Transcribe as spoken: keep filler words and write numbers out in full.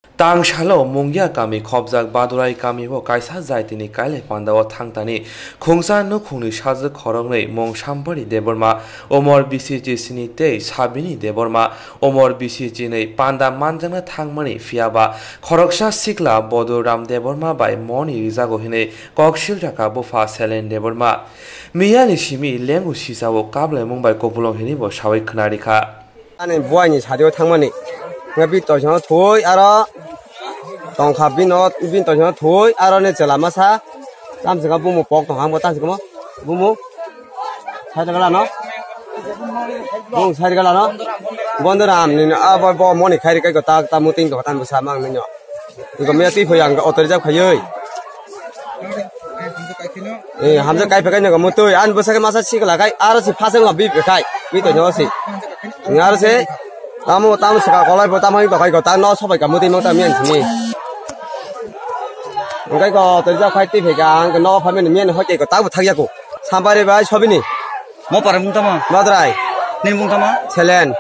Tangsalo Mungya kami khobjak Badurai kamio kaisa jaitini kailai pandao thangtani khungsa nukhungni sajwk khoroknwi mung Sampari Debbarma, umor bisi chisini tei Sabini Debbarma, umor bisi chinwi panda manjakna thangmani, phiyaba khoroksa sikla Bodu Ram Debbarma bai moni rijago hinwi kok silraka bupha Selen Debbarma. Miyani simi lengu sisao kablaimung bai kupulung hinwi bo sawi khwnarikha. Ani buaini sadio thangmani. Nga bini toisano thoi aro tongkha bino, bini toisano thoi aro ne chela masa. Tamsika bumu pok tongkha, hambo tamsika mo. Bumu. Saida gala no. Bumu saida gala no. Bondoram ni abo bo moni khairi kai ko tak ta muting ko tan busa mang ni no. Iko me twi phai ang auto reserve khayoi. Eh, hamjak kai phakai no mutui an bwsake masa sikla kai aro si phasang no bi phakai bi to no si. Aro se tamo tamo saka kolai bo tamo to kai ko ta no sobai ka mutui mota mian sini. Ngai ko to ja khai twi phai ka ang no phamen mian hoi ko ta bu thak ya ko. Sampari bai Sobini. Mo para mung tamo. Madrai. Ni mung tamo. Selen.